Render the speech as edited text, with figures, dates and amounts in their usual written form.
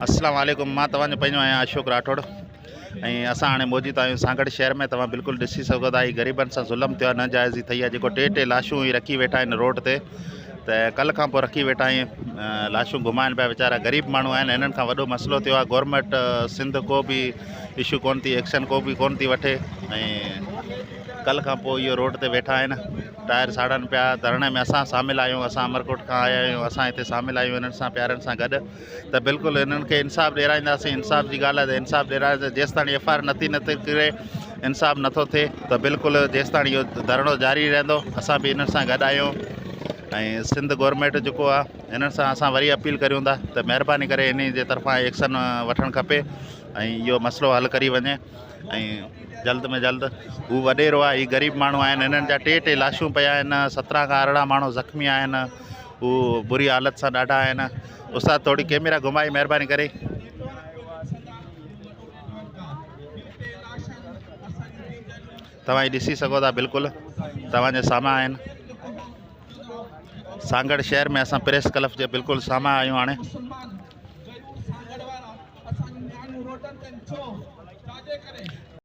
اسلام عليڪم مان توهان جو پنهنجو آهيان اشوڪ راٺوڙ ۽ اسان هاڻي موجود آهيون سانگهڙ شهر ۾ توهان بلڪل ڏسي سگهو ٿا هي غريبن سان ظلم ٿيو آهي ناجائزي ٿي آهي جيڪو ٽي ٽي لاشون هي رکي ويٺا آهن روڊ تي ته ڪل کان پوء رکي ويٺا آهن لاشون گهمائن پيا ويچارا غريب ماڻهو آهن هنن کان وڏو مسئلو ٿيو آهي گورنمينٽ سنڌ ڪو به اشو ڪون ٿي ايڪشن ڪو به ڪون ٿي وٺي ۽ ڪل کان پوء اهو روڊ تي ويٺا آهن ٽائر ساڙن پيا ڌرڻي ۾ اسان شامل آهيون اسان امرڪوٽ کان آيا آهيون اسان هتي شامل آهيون هنن سان پيارن سان گڏ ته بلڪل انهن کي انصاف ڏيارائينداسين انصاف جي ڳالهه آهي ته انصاف ڏيارائينداسين جيستاڻي ايف I R نٿي نٿي ڪري انصاف نٿو ٿئي ته بلڪل جيستاڻي اهو ڌرڻو جاري رهندو اسان به انهن سان گڏ آهيون ۽ سنڌ گورنمينٽ جيڪو آهي انهن سان اسان وري اپيل ڪريون ٿا ته مهرباني ڪري انهي جي طرفان ايڪشن وٺڻ کپي ۽ اهو مسئلو حل ڪري وڃي ۽ جلد ۾ جلد هو وڏيرو آهي هي غريب ماڻهو آهن هنن جا ٽي ٽي لاشون پيا آهن سترهن کان ارڙهن ماڻهو زخمي آهن هو بري حالت سان ڏاڍا آهن استاد ٿوري ڪيميرا گهمائي مهرباني ڪري. توهان هي ڏسي سگهو ٿا بلڪل توهان جي سامهون آهن سانگهڙ شهر ۾ اسان پريس ڪلب جي بلڪل سامهون آهيون هاڻي.